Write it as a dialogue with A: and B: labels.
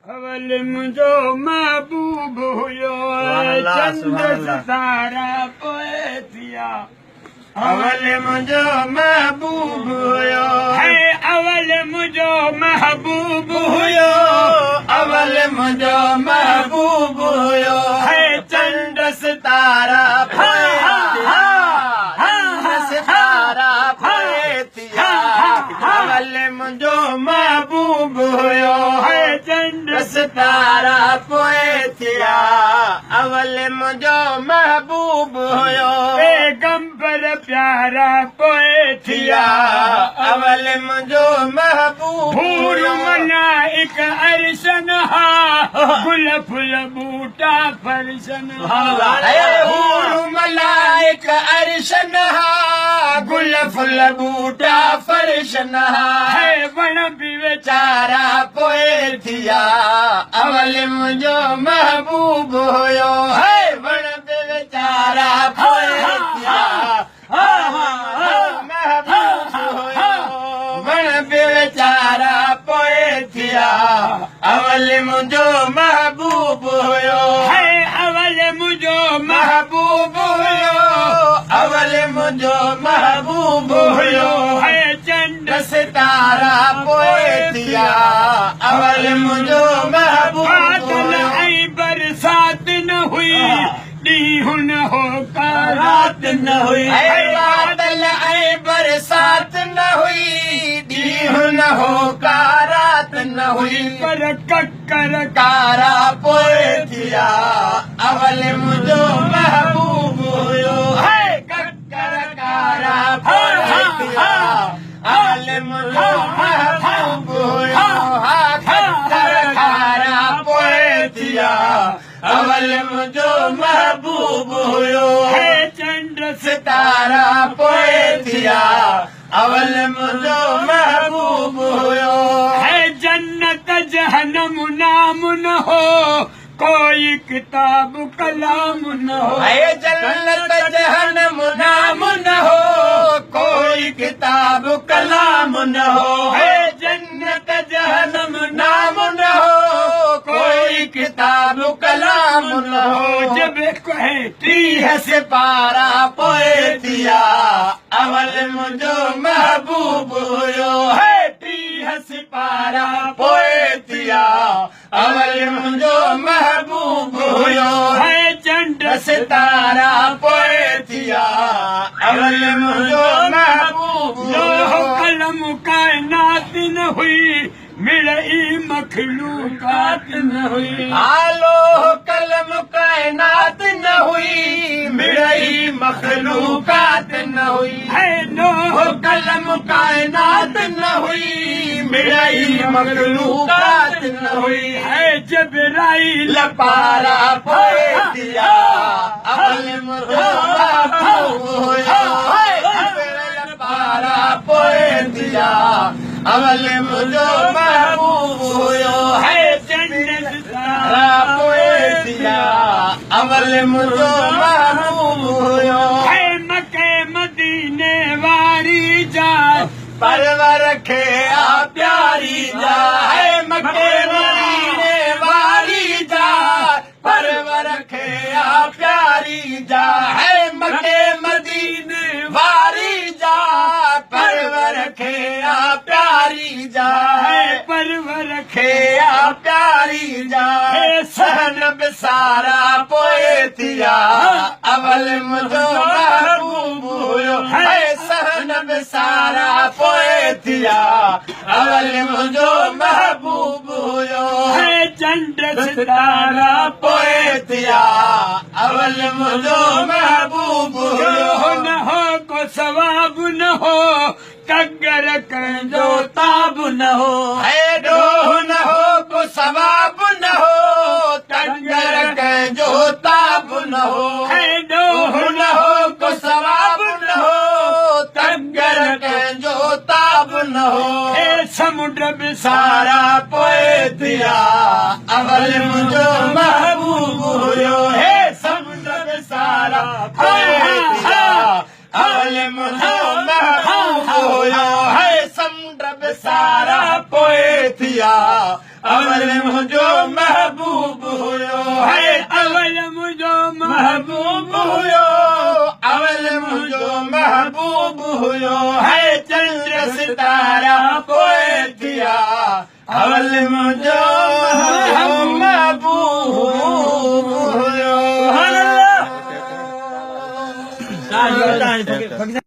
A: اول منهنجو محبوب هيو چنڊ ستارا پوء ٿيا.
B: اول منهنجو محبوب هيو.
A: هي اول منهنجو محبوب
B: هيو. اول منهنجو محبوب هيو.
A: هي
B: چنڊ ستارا پوء ٿيا. چنڊ ستارا پوء ٿيا. اول منهنجو محبوب هيو.
A: هي چنڊ
B: ستارا پوء ٿيا. اول منهنجو محبوب هيو.
A: پيغمبر پيارا پوء
B: ٿيا. اول منهنجو محبوب
A: حور
B: هيو.
A: ملائڪ عرشن ها، گل ڦل ٻوٽا فرشن ها.
B: حور ملائڪ عرشن ها، گل ڦل ٻوٽا فرشن ها.
A: هي وڻ به
B: ويچارا پوء ٿيا. اول منهنجو محبوب هيو. هي وڻ به ويچارا پوء ٿيا. محبوب هيو. وڻ به ويچارا پوء ٿيا. اول منهنجو محبوب هيو.
A: هي اول منهنجو
B: محبوب هيو. اول منهنجو محبوب هيو.
A: هي چنڊ
B: ستارا پوء ٿيا. اول منهنجو محبوب
A: بادل
B: هيو.
A: ۽ برسات نه هئي، ڏينهن نه هو ڪا رات نه هئي.
B: ۽ بادل ۽ برسات نه هئي، ڏينهن نه هو ڪا رات نه هئي.
A: پر ڪڪر
B: ڪارا پوء ٿيا. اول منهنجو محبوب هيو. هي ڪڪر ڪارا پوء ٿيا. اول منهنجو محبوب هيو. ها ڪڪر ڪارا پوء ٿيا. اول منهنجو محبوب هيو.
A: هي چنڊ
B: ستارا پوء ٿيا. اول منهنجو محبوب هيو.
A: هي جنت جهنم نام نه هو، ڪوئي ڪتاب ڪلام نه هو.
B: هي جنت جهنم نام نه هو، ڪوئي ڪتاب ڪلام نه هو.
A: هي
B: جنت جهنم نام نه هو، ڪوئي ڪتاب ڪلام نه هو.
A: جب ڪهي
B: 30 سپارا پوء ٿيا. اول منهنجو محبوب هيو. هي 30 سپارا پوء ٿيا. اول منهنجو محبوب هيو.
A: هي چنڊ
B: ستارا پوء ٿيا. اول منهنجو محبوب
A: لوح
B: هيو.
A: قلم ڪائنات نه هئي، مڙئي مخلوقات نه هئي.
B: لوح قلم ڪائنات نه هئي، مڙئي مخلوقات نه هئي.
A: هي لوح
B: قلم ڪائنات نه هئي، مڙئي مخلوقات نه هئي.
A: هي جبرائيل
B: پارا پوء ٿيا. اول منهنجو محبوب هيو. جبرائيل پارا پوء ٿيا. اول منهنجو محبوب هيو.
A: هي چنڊ
B: ستارا پوء ٿيا. اول منهنجو محبوب هيو.
A: هي مڪي مديني واري جاءِ،
B: پرور کي آ پياري جاءِ. هي مڪي مديني واري جاءِ، پرور کي آ پياري جاءِ. هي مڪي مديني واري جاءِ، پرور کي آ پياري جاءِ.
A: پرور
B: کي آ پياري جاءِ. سهن به سارا پوء ٿيا. اول منهنجو محبوب هيو. هي سهن به سارا پوء ٿيا. اول منهنجو محبوب هيو.
A: هي چنڊ ستارا
B: پوء ٿيا. اول منهنجو محبوب هيو.
A: نه هو ڪو ثواب نه هو، ڪگر ڪنهن جو تاب نه هو.
B: هي ڏوهه نه هو ڪو ثواب نه هو، ڪگر ڪنهن جو تاب نه هو.
A: هي ڏوهه
B: نه هو ڪو ثواب نه هو، ڪگر ڪنهن جو تاب نه هو.
A: هي سمنڊ به
B: سارا پوء ٿيا. اول منهنجو محبوب هيو. هي سمنڊ به سارا پوء ٿيا. اول منهنجو محبوب هيو. هي سمنڊ به سارا پوء ٿيا. اول منهنجو محبوب हुयो, अवल मुंहिंजो महबूब हुयो। है चंड सितारा पोइ थिया, अवल मुंहिंजो महबूब हुयो।
A: सुभान अल्लाह।